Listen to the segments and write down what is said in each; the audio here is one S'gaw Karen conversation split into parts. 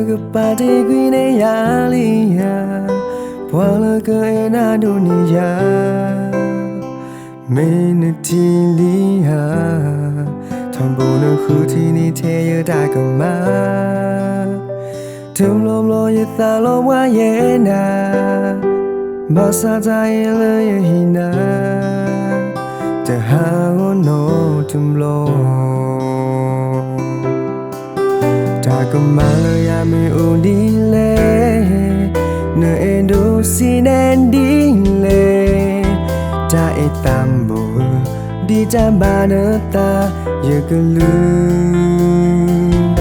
ကပာ်တ့ၢ်ကွံာ်န့ၢ်ယၤလံဧါ, ပှၤလၢကအဲၣ်နၤဒိၣ်န့ၢ်ယၤ, မ့ၢ်နထံၣ်လံဧါ, ထီဘိနဃုထံၣ်န့ၣ်ထဲယတၢ်ကမၣ်, တဘျီဘျီယသးလီၤဝါယဲနၤ, ဘၣ်ဆၣ်တၢ်အဲၣ်လၢယဟံၣ်နၤ, တဟးဂီၤနီတဘျီ တၢ်ကမၣ်လၢယၤမ့ၢ်အိၣ်ဒ်လဲၣ်, နအဲၣ်ဒိးစံးနဲဒ်လဲၣ်, တၢ်အဲၣ်သးဘိ, ဒ်တၢ်ဘၣ်နသး, ယကလုၢ်,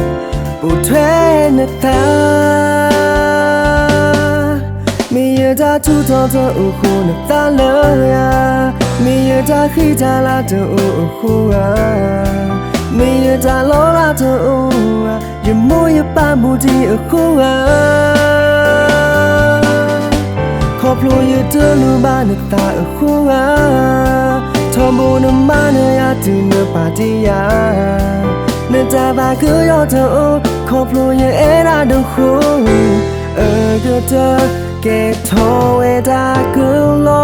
အိၣ်ထွဲနသး မ့ၢ်ယတၢ်ထူးထီၣ်တအိၣ်ဃိနသးလၢယၤ, မ့ၢ်ယတၢ်ဃံတၢ်လၤတအိၣ်အဃိဧါ, မ့ၢ်ယတၢ်လီၤလးတအိၣ်ဧါ, ယမိၢ်ယပၢ်ဘူးတံၢ်အဃိဧါ, ခီဖျိယတလိၣ်ဘၣ်နသးအဃိဧါ, ထီဘိနမၤနၢၤယၤတုၤနပာ်တ့ၢ်ယၤ, နတၢ်ဘၣ်ကယီတအိၣ်, ခီဖျိယအဲၣ်နၤဒိၣ်ဃိ, အကတၢၢ်ကဲထီၣ်ဝဲဒၣ်ကလီ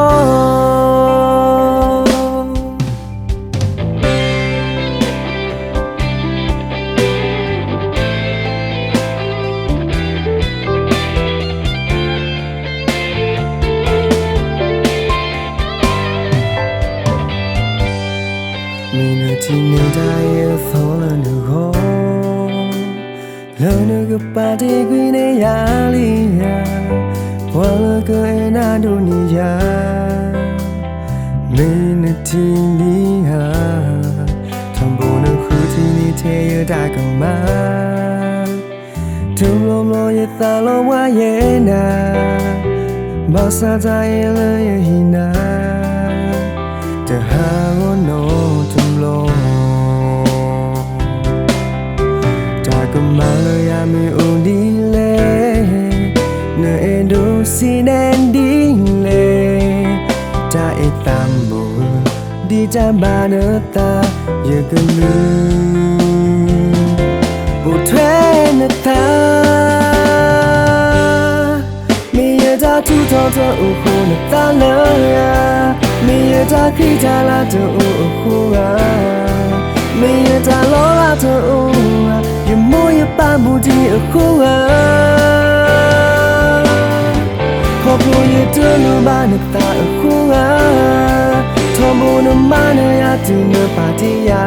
မ့ၢ်နထံၣ်န့ၢ်တၢ်အံၤအသီလၢနဂီၢ်, လၢနကပာ်တ့ၢ်ကွံာ်န့ၢ်ယၤလံဧါ, ပှၤလၢကအဲၣ်နၤဒိၣ်န့ၢ်ယၤ, မ့ၢ်နထံၣ်လံဧါ, ထီဘိနဃုထံၣ်န့ၢ်ထဲယတၢ်ကမၣ်, တဘျီဘျီယသးလီၤဝါယဲနၤ, ဘၣ်ဆၣ်တၢ်အဲၣ်လၢယဟံၣ်နၤ, တဟးဂီၤနီတဘျီ တၢ်ကမၣ်လၢယၤမ့ၢ်အိၣ်ဒ်လဲၣ်, နအဲၣ်ဒိးစံးနဲဒ်လဲၣ်, တၢ်အဲၣ်သးဘိ, ဒ်တၢ်ဘၣ်နသး, ယကလုၢ်, အိၣ်ထွဲနသး မ့ၢ်ယတၢ်ထူးထီၣ်တအိၣ်ဃိနသးလၢယၤ, မ့ၢ်ယတၢ်ဃံတၢ်လၤတအိၣ်အဃိဧါ, မ့ၢ်ယတၢ်လီၤလးတအိၣ်ဧါ, ယမိၢ်ယပၢ်ဘူးတံၢ်အဃိဧါ, ခီဖျိယတလိၣ်ဘၣ်နသးအဃိဧါ, ထီဘိနမၤနၢၤယၤတုၤနပာ်တ့ၢ်ယၤ,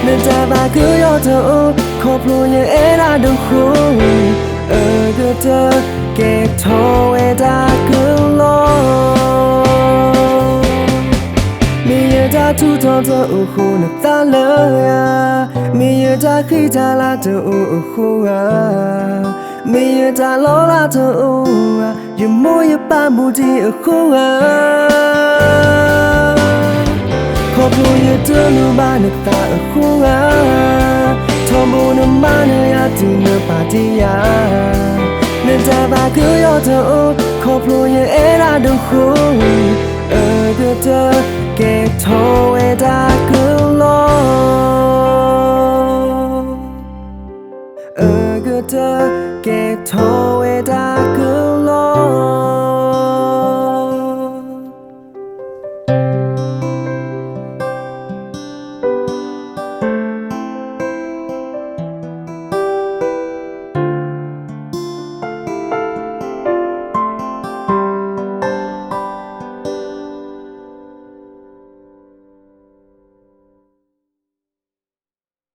နတၢ်ဘၣ်ကယီတအိၣ်, ခီဖျိယအဲၣ်နၤဒိၣ်ဃိ, အကတၢၢ်ကဲထီၣ်ဝဲဒၣ်ကလီ မ့ၢ်ယတၢ်ထူးထီၣ်တအိၣ်ဃိနသးလၢယၤ, မ့ၢ်ယတၢ်ဃံတၢ်လၤတအိၣ်အဃိဧါ, မ့ၢ်ယတၢ်လီၤလးတအိၣ်ဧါ, ယမိၢ်ယပၢ်ဘူးတံၢ်အဃိဧါ, ခီဖျိယတလိၣ်ဘၣ်နသးအဃိဧါ, ထီဘိနမၤနၢၤယၤတုၤနပာ်တ့ၢ်ယၤ, နတၢ်ဘၣ်ကယီတအိၣ်, ခီဖျိယအဲၣ်နၤဒိၣ်ဃိ, အကတၢၢ်ကဲထီၣ်ဝဲဒၣ်ကလီ, အကတၢၢ်ကဲထီၣ်ဝဲဒၣ်ကလီ.